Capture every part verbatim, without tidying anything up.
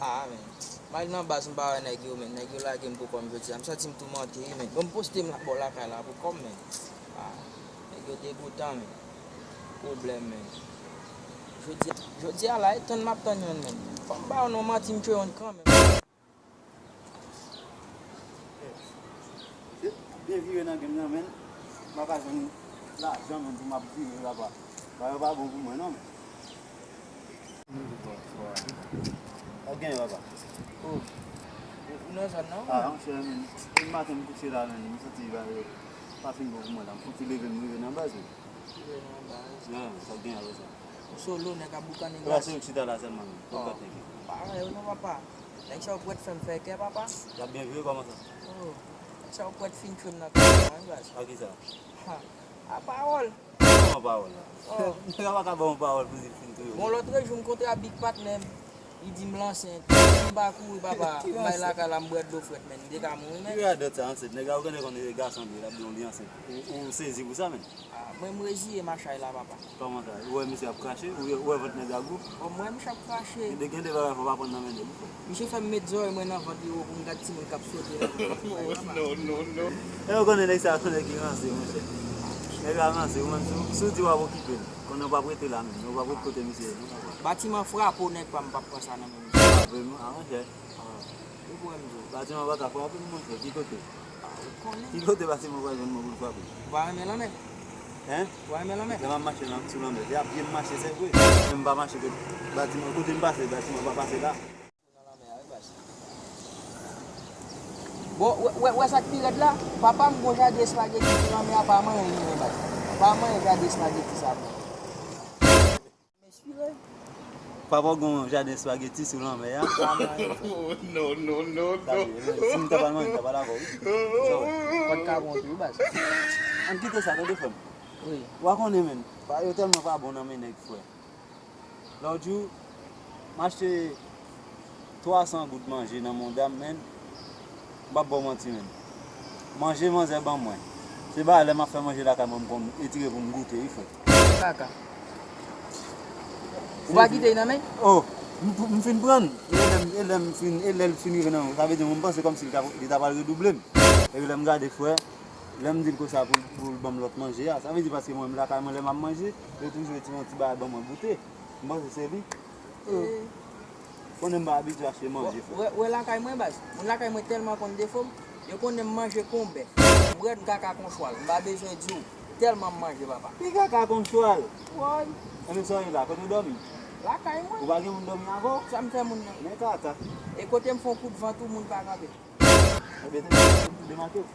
Ah, men. M al nan baz, m pa wè nèg yo, men. Nèg yo lage m pou kò m jodi a. M santi m toumante, wi, men. Bon, m poste m la, bò lakay la pou kò m, men. Ah, nèg yo degoutan, men. Pwoblèm, men. Jodi, jodi a la, e tann m ap tann yonn, men. Fò m ba yo non manti, m tchwe yonn kanmenm. Byen vire nan game nan, men. M pa ka jwenn lajan, men, pou m ap vire, papa. Bagay yo pa bon pou mwen, non, men. Sa w genyen, papa? Oh, ou nan zòn nan, wi? Ah, monchè, men, depi maten m kouche la, men, m santi bagay yo pa fin bon pou mwen la. M fouti leve, m rive nan baz, men. Rive nan baz. Sa w genyen apre sa? Ou solo, nèg ap boukannen gaz. Se ou k chita la sèlman, men. Pòt la teke. Pa anyen, wi, non, papa. Nèg sa yo prèt fè m fè kè, papa. Y ap byen vire, kòman sa? Oh, nèg sa yo prèt fin tchwe m nan kay la, wi, baz. A kisa? Ha, a pawòl. Kòman pawòl la? Oh. Nèg la pa ka ba w yon pawòl pou di l fin touye w. Bon, lòtrejou, m kontre a big patnè m. Li di m l ansent. M pa kouri, papa. M bay lakay la, m bwè dlo frèt, men. M te ka mouri, men. Ki radòt sa, ansent? Nèg la, ou konnen, konnen se gason li ye, l ap di w li ansent. Ou, ou sezi pou sa, men. Ah, mwen, m reziye m a chay la, papa. Kòman sa? Ou wè misye ap krache? Ou wè, ou wè vant nèg la gwo? Bon, m wè misye ap krache. Gen de, gen de bagay fò w aprann nan men nèg, wi, frè. Misye fè m met zòrèy mwen nan vant li, wi, pou m gad timoun k ap sote nan vant li, papa. Non, non, non. E ou konnen nèg sa a se yon nèg ki ranse, monchè. Nèg la ranse, ou menm, si w, si w di w ap okipe l, konnen w p ap rete la menm, non, w p ap ret kote misye ye, non, papa. Batiman frape w, nèg pa m, m p ap pran sa nan men misye. Frape m, a, monchè. Ah, ou kwè m di w? Batiman pa ka frape m, monchè. Ki kote? Ah, ou konnen. Ki kote batiman pral jwenn mwen pou l frape m? Ou pa renmen lanmè? Hein? Ou pa renmen lanmè? Lè m ap mache nan, sou lanmè, se a pye m mache, se vre. Men m pa mache kot batiman, kote m pase, batiman pa pase la. Nan lanmè a, wi, baz. Bon, wè, wè, wè sa k pi rèd la? Papa m gon jaden espageti sou lanmè a, pa manyen li, non, baz. Pa manyen jaden espageti sa, non. Respire. Papa w gen yon jaden espageti sou lanmè a. Pa manyen, frè. Oh, non, non, non, non. Sa vle, si m ta pral manyen, m ta pral avè w, wi. Sa w wè? Kòd ka bon tou, baz. Ann kite sa, tande, frè m. Wi. Ou pa konnen, menn. Pa, yo tèlman pa bon nan men nèg, frè. Lòt jou, m achte twa san goud manje nan Mondam, menn. M p ap ba w manti, menn. Manje manzè ban mwen. Se bagay lè m ap fè manje lakay mwen, m konn etire pou m goute, wi, frè. Kaka. Ou pa kite l nan men? Oh, m, m fin pran l. E lè m, e lè m fin, e lè l fin rive nan men, sa vle di m panse kòmsi li ta, li ta pral redouble m. Epi lè m gade, frè, lè m di l konsa pou, pou l ban m lòt manje a, sa vle di paske mwen menm lakay mwen lè m ap manje, yo toujou etire yon ti bagay ban mwen goute. M panse se li. Eh. Konnen m pa abitye achte manje, frè. Wè, wè lakay mwen, baz. Moun lakay mwen tèlman konn defo m, yo konnen m manje kon bèf. M rèd, m kaka kon chwal. M pa bezwen di w. Tèlman m manje, papa. Pi kaka kon chwal. Woy. Enben sa w ye la, kote w dòmi? Lakay mwen. Ou pa gen moun dòmi avè w? Sa m fè moun nan? Men kaka. E kote m fè yon kout van tou, moun pa kanpe. Ebyen, te, te, te demake w.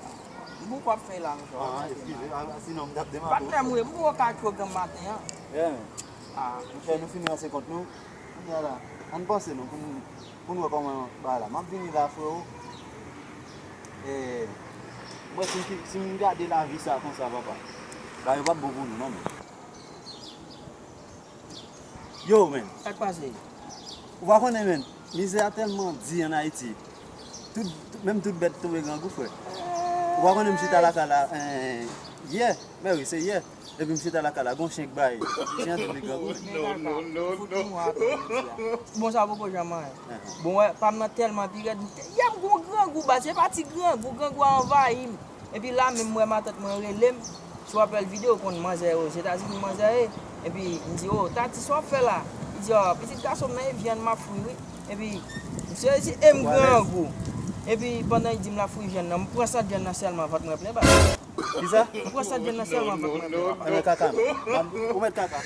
M poko ap fè la, monchè. Ah, eskize, ah, sinon m t ap demake w. Patnè m, wi, m poko ka tchwe w granm maten an. Yeah, man. Ah, monchè, nou fini ranse kont nou. Kounye a la, ann panse non, pou n, pou n wè kòman bagay la. M ap vini la, freo. E, mwen, si m ki, si m gade lavi sa konsa, papa, bagay yo p ap bon pou nou, non, men. Yo, men. Sa k pase? Ou pa konnen, men, mizè a tèlman di ann Ayiti. Tout, tout, menm tout bèt tonbe grangou, frè. Ou pa konnen m chita lakay la, eh, yè. Men wi, se yè. Epi m chita lakay la, gon chen k bay. Chen an tonbe grangou. Non, non, non, non. Bon, sa poko janm anyen. Bon, wè, pa m nan tèlman pi rèd. Yè m gon grangou, baz, se pa ti grangou, grangou a anvayi m. Epi la menm, m wè matant mwen rele m. Si w ap wè l videyo, w konn manzè Ozetazini, manzè ye. Epi m di, "O, Tati, sa w ap fè la?" Li di, "O, pitit gason m nan, e vyann m ap fri, wi." Epi m sezi, e m grangou. Epi pandan li di m l ap fri vyann nan, m pran sant vyann nan sèlman, vant mwen plen, baz. Kisa? M pran sant vyann nan sèlman, vant mwen plen, papa. Enben, kaka, non. Ou mèt kaka.